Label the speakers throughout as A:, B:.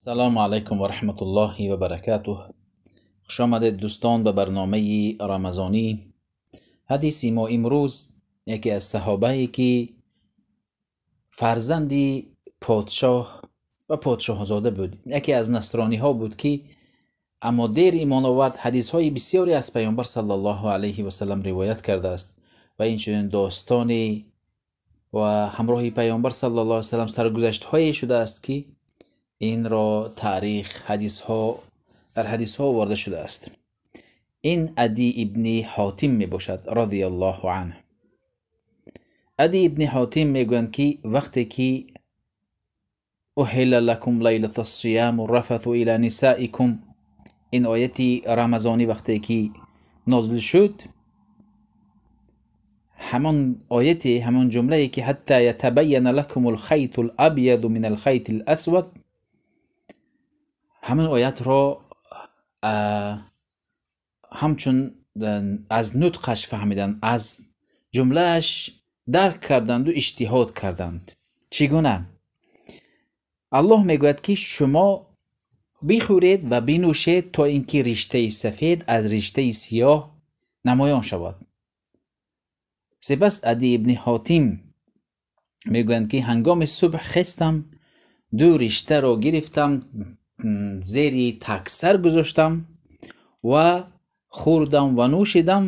A: Салому алайкум ва раҳматуллоҳи ва баракатуҳ. Хуш омадед, дӯстон, ба барномаи рамазонӣ. Ҳадиси мо имрӯз яке аз саҳобае, ки фарзанди подшоҳ ва подшоҳзода буд, яке аз насрониҳо буд, ки аммо дер имон овард. Ҳадисҳои бисёре аз Паёмбар саллаллоҳу алайҳи васаллам ривоят кардааст ва инчунин достони ва ҳамроҳи Паёмбар саллаллоҳу алайҳи васаллам саргузаштҳое шудааст, ки инро таърих, ҳадисҳо, дар ҳадисҳо оварда шудааст. Ин Ади ибни Ҳотим мебошад, радиаллоҳу анҳ. Ади ибни Ҳотим мегӯянд, ки вақте ки «Уҳилла лакум лайлата ссияму рафату ила нисаикум», ин ояти рамазонӣ вақте ки нозил шуд, ҳамон ояте, ҳамон ҷумлае ки «ҳатта ятабайяна лакум алхайту алабяду мин алхайти аласвад», ҳамин оятро ҳамчун аз нутқаш фаҳмиданд, аз ҷумлааш дарк карданду иҷтиҳод карданд. Чӣ гуна? Аллоҳ мегӯяд, ки шумо бихӯред ва бинӯшед, то ин ки риштаи сафед аз риштаи сиёҳ намоён шавад. Сипас Ади ибни Ҳотим мегӯянд, ки ҳангоми субҳ хестам, ду риштаро гирифтам, зери таксар гузоштам ва хӯрдам ва нӯшидам,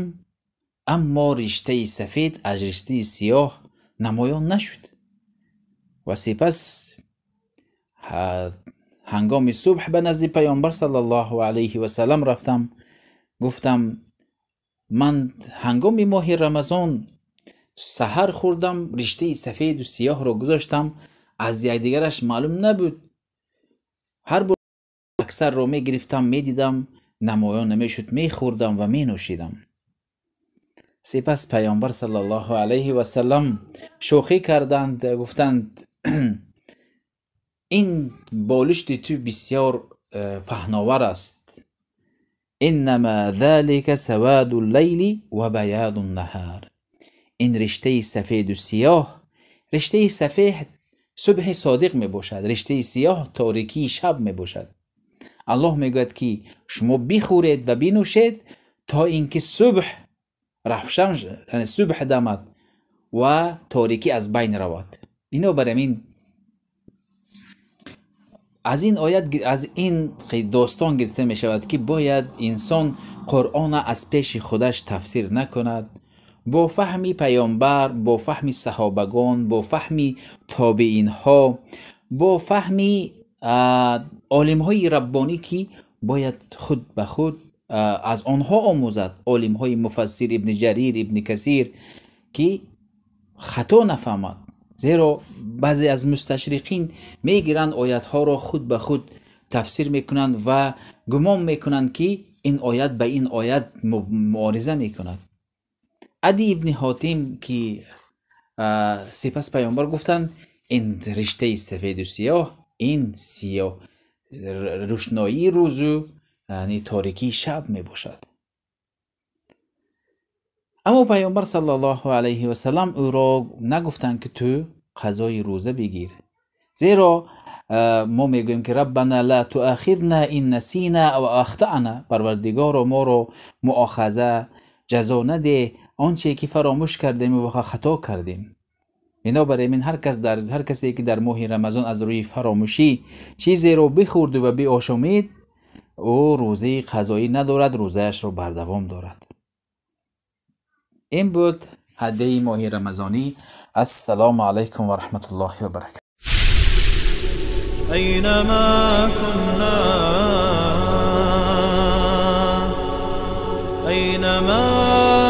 A: аммо риштаи сафед аз риштаи сиёҳ намоён нашуд. Ва сипас ҳангоми субҳ ба назди Паёмбар саллаллоҳу алайҳи васаллам рафтам, гуфтам: ман ҳангоми моҳи Рамазон саҳар хӯрдам, риштаи сафеду сиёҳро гузоштам, аз якдигараш маълум набуд. Ҳар бор аксарро мегирифтам, медидам, намоён намешуд, мехӯрдам ва менӯшидам. Сипас Паёмбар саллаллоҳу алайҳи васаллам шӯхӣ карданд, гуфтанд: ин болишти ту бисёр паҳновар аст. Иннама залика саваду лайли ва баяду наҳар. Ин риштаи сафеду сиёҳ, риштаи сафед субҳи содиқ мебошад, риштаи сиёҳ торикии шаб мебошад. Аллоҳ мегӯяд, ки шумо бихӯред ва бинӯшед, то ин ки субҳ равшан, яъне субҳ дамад ва торикӣ аз байн равад. Бинобар ин аз ин оят, аз ин достон гирифта мешавад, ки бояд инсон Қуръона аз пеши худаш тафсир накунад, бо фаҳми Паёмбар, бо фаҳми саҳобагон, бо фаҳми тобеинҳо, бо фаҳми олимҳои раббонӣ, ки бояд худ ба худ аз онҳо омӯзад, олимҳои муфассир, Ибни Ҷарир, Ибни Касир, ки хато нафаҳмад. Зеро баъзе аз мусташриқин мегиранд оятҳоро, худ ба худ тафсир мекунанд ва гумон мекунанд, ки ин оят ба ин оят муориза мекунад. Ади ибни Ҳотим, ки сипас Паёмбар гуфтанд: ин риштаи сафеду сиёҳ, ин сиёҳ рӯшноии рӯзу яъне торикии шаб мебошад. Аммо Паёмбар саллаллоҳу алайҳи васаллам ӯро нагуфтанд, ки ту қазои рӯза бигир, зеро мо мегӯем, ки «Раббана ла туахидна ин насина ав ахтаъна», Парвардигоро, моро муохаза, ҷазо надеҳ он че ки фаромӯш кардем ва хато кардем. Бинобар ин ҳар касе ки дар моҳи Рамазон аз рӯи фаромӯшӣ чизеро бихӯрду ва биошомид, ӯ рӯзаи қазоӣ надорад, рӯзаашро бардавом дорад. Ин буд ҳадияи моҳи рамазонӣ. Ассалому алайкум ва раҳматуллоҳи ва баракатуҳ.
B: أينما كنا، أينما